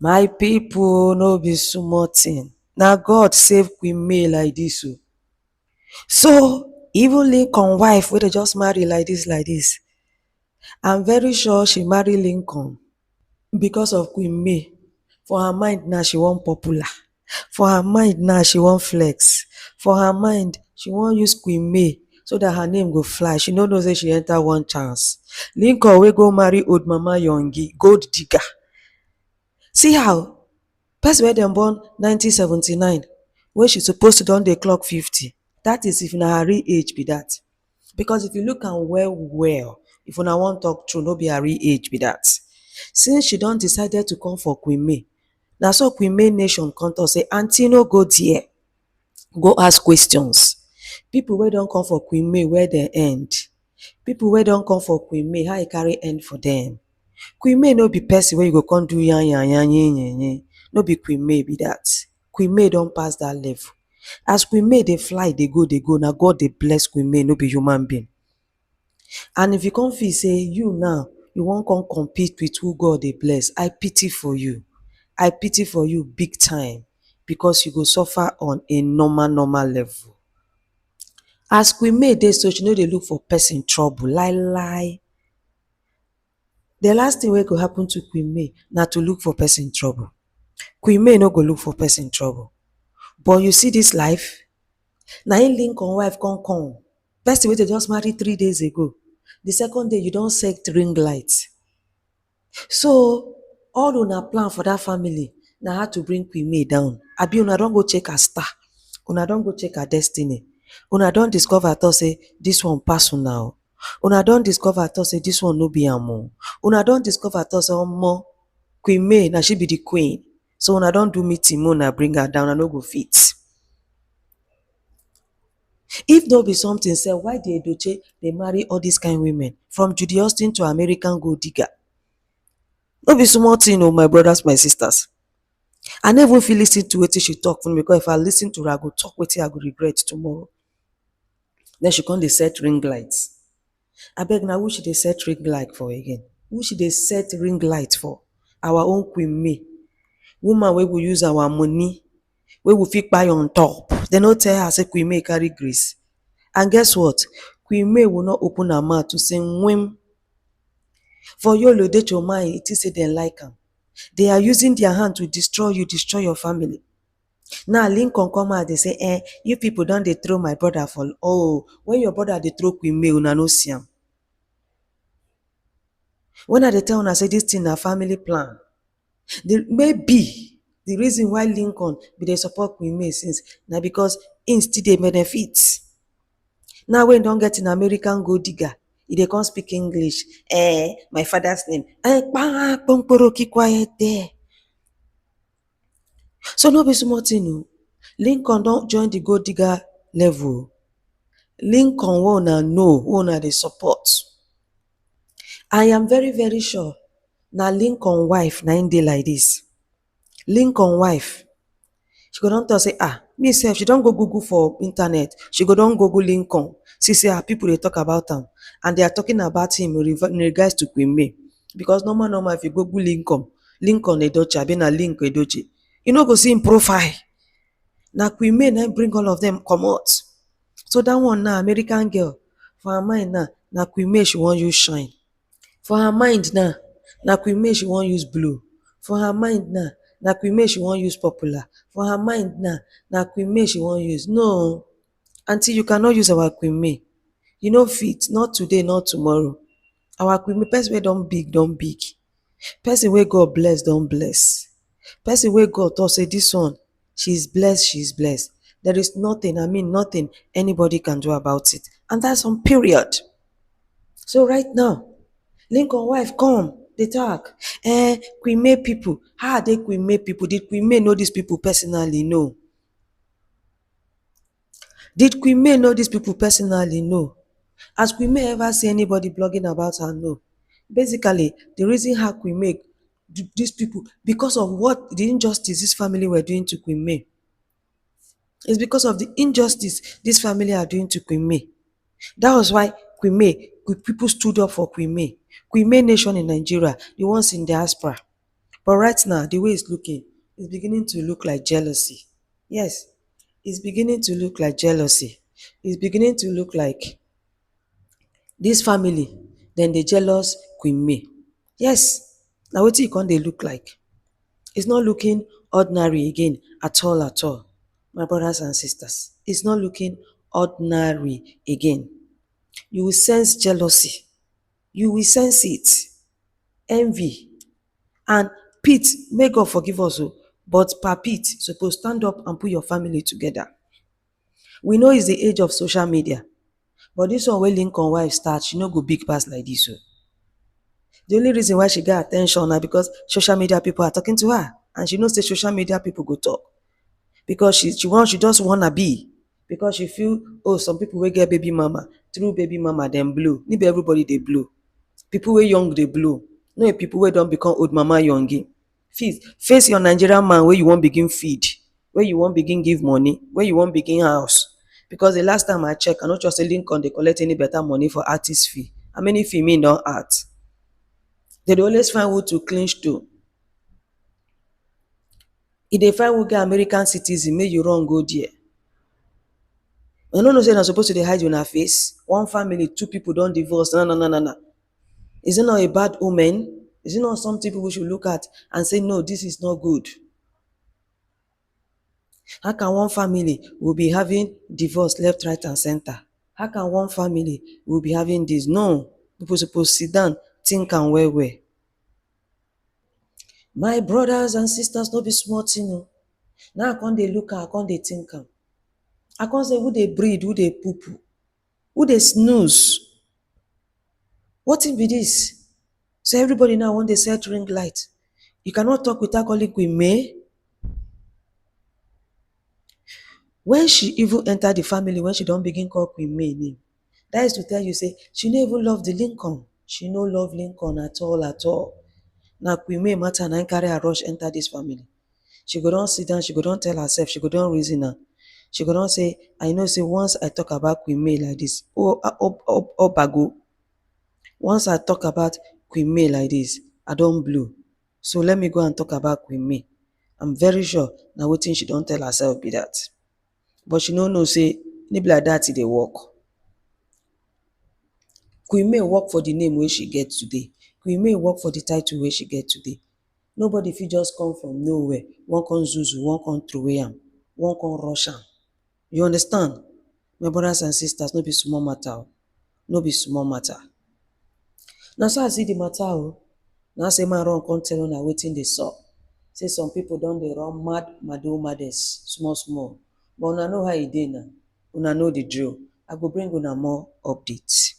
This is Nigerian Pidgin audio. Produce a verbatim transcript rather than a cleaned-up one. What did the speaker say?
My people, no be small thing. Na God save Queen May like this o. So, even Lincoln wife wey dey just marry like this, like this, I'm very sure she marry Lincoln because of Queen May. For her mind now, she wan popular. For her mind now, she wan flex. For her mind, she wan use Queen May so that her name go fly. She no know say she enter one chance. Lincoln wey go marry old mama Yongi, gold digger. See how person wey dem born nineteen seventy-nine, wey she suppose to don dey clock fifty, that is if na her real age be that. Because if you look am well well, if una wan talk true, no be her real age be that. Since she don decided to come for Queen May, na so Queen May nation come talk say, "Aunty, no go there. Go ask questions." People wey don come for Queen May, where dem end? People wey don come for Queen May, how e carry end for them? Queen May no be person wey you go come do yan yan yan yin yin yin. No be Queen May be that. Queen May don pass that level. As Queen May dey fly, dey go, dey go, na God dey bless Queen May, no be human being. And if you come feel say you now, you wan come compete with who God dey bless, I pity for you. I pity for you big time, because you go suffer on a normal, normal level. As Queen May dey so, she no dey look for person trouble, lie lie. The last thing wey go happen to Queen May na to look for person trouble. Queen May no go look for person trouble. But you see this life, na im Lincoln wife come come. Person wey dey just marry three days ago. The second day, you don set ring light. So, all una plan for that family na how to bring Queen May down. Abi una don go check her star? Una don go check her destiny? Una don discover at all say this one pass una o? Una don discover at all say this one no be am o? Una don discover at all say, omo, Queen May, na she be the queen? So una don do meeting, make una bring her down, I no go fit. If no be something sef, why the Edochie dey marry all these kind women, from Judy Austin to American gold digger? No be small thing o, my brothers, my sisters. I no even fit listen to wetin she talk finish, because if I listen to her, I go talk wetin I go regret tomorrow. Then she come dey set ring light. Abeg, na who she dey set ring light for again? Who she dey set ring light for? Our own Queen May. Woman wey go use our money, wey we fit kpai on top. Dem no tell her say Queen May carry grace. And guess what? Queen May will not open her mouth to say, "Nwim." For Yul Edochie mind, e think say dem like am. They are using their hand to destroy you, destroy your family. Now, Lincoln come out, dey say, "Eh, you people don dey throw my brother for," oh, when your brother dey throw Queen May, una no see am. When I dey tell una say this thing na family plan, the, maybe the reason why Lincoln be dey support Queen May since na because im still dey benefit. Now wey im don get im American gold digger, e dey come speak English. Eh, my father's name. Eh, kpa, kponkporo, keep quiet there. So no be small thing o. Lincoln don join the gold digger level. Lincoln wey una know, wey una dey support. I am very, very sure na Lincoln wife na im dey like this. Lincoln wife, she go don talk say, "Ah, me sef," she don go Google for internet. She go don Google Lincoln, see say, ah, people dey talk about am, and they are talking about him in reva-, in regards to Queen May. Because normal, normal, if you Google Lincoln, Lincoln Edochie, abi na Link Edochie, you no go see him profile. Na Queen May na im bring all of them comot. So that one now, American girl, for her mind now, na Queen May she wan use shine. For her mind now, na Queen May she wan use blow. For her mind now, na Queen May she wan use popular. For her mind now, na Queen May she wan use. No, aunty, you cannot use our Queen May. You no fit, not today, not tomorrow. Our Queen May, person wey don big, don big. Person wey God bless, don bless. Person wey God talk say, "This one, she is blessed, she is blessed." There is nothing, I mean nothing, anybody can do about it. And that's on period. So right now, Lincoln wife come, dey talk. Eh, Queen May people. How are they Queen May people? Did Queen May know these people personally? No. Did Queen May know these people personally? No. Has Queen May ever seen anybody blogging about her? No. Basically, the reason how Queen May, th-, these people, because of what the injustice this family were doing to Queen May. It's because of the injustice this family are doing to Queen May. That was why Queen May, Queen people stood up for Queen May. Queen May nation in Nigeria, the ones in diaspora. But right now, the way it's looking, it's beginning to look like jealousy. Yes, it's beginning to look like jealousy. It's beginning to look like this family, then they jealous Queen May. Yes, now what you can they look like? It's not looking ordinary again at all, at all. My brothers and sisters, it's not looking ordinary again. You will sense jealousy. You will sense it. Envy. And Pete, may God forgive us, oh, but Pa Pete suppose stand up and put your family together. We know it's the age of social media, but this one wey Lincoln wife start, she no go big pass like this, oh. The only reason why she get attention na because social media people are talking to her, and she know say social media people go talk, because she she want she just wanna be, because she feel, oh, some people wey get baby mama, through baby mama dem blow, no be everybody dey blow. People wey young dey blow, no be people wey don become old mama young. Face face your Nigerian man wey you wan begin feed, wey you wan begin give money, wey you wan begin house. Because the last time I check, I no sure say Lincoln dey collect any better money for artist fee. How many film he don act? They dey always find who to clinch to. E dey find who get American citizen, make you run go there. I no know say na suppose to dey hide una face. One family, two people don divorce. Na na na na na. Is it not a bad omen? Is it not something people should look at and say, no, this is not good? How can one family will be having divorce left, right, and center? How can one family will be having this? No, people suppose sit down, think am well well. My brothers and sisters, no be small thing o. Now I come dey look am, I come dey think am. I come say, who dey breed, who dey poo poo, who dey snooze? What thing be this? So everybody now want dey set ring light. You cannot talk without calling Queen May. When she even enter the family, when she don begin call Queen May name, that is to tell you say she no even love the Lincoln. She no love Lincoln at all, at all. Na Queen May matter na im carry her rush enter this family. She go don sit down, she go don tell herself, she go don reason am. She go don say, I know say once I talk about Queen May like this, oh, ah, oh, oh, oh, bago. Once I talk about Queen May like this, I don blow. So let me go and talk about Queen May. I'm very sure na wetin she don tell herself be that. But she no know say no be like that e dey work. Queen May work for the name wey she get today. Queen May work for the title wey she get today. Nobody fit just come from nowhere, wan come zuzu, wan come throway am, wan come rush am. You understand? My brothers and sisters, no be small matter o. No be small matter. Na so I see the matter o. Na say man run come tell una wetin dey sup. Say some people don dey run mad mado madness small small. But una know how e dey na. Una know the drill. I go bring una more updates.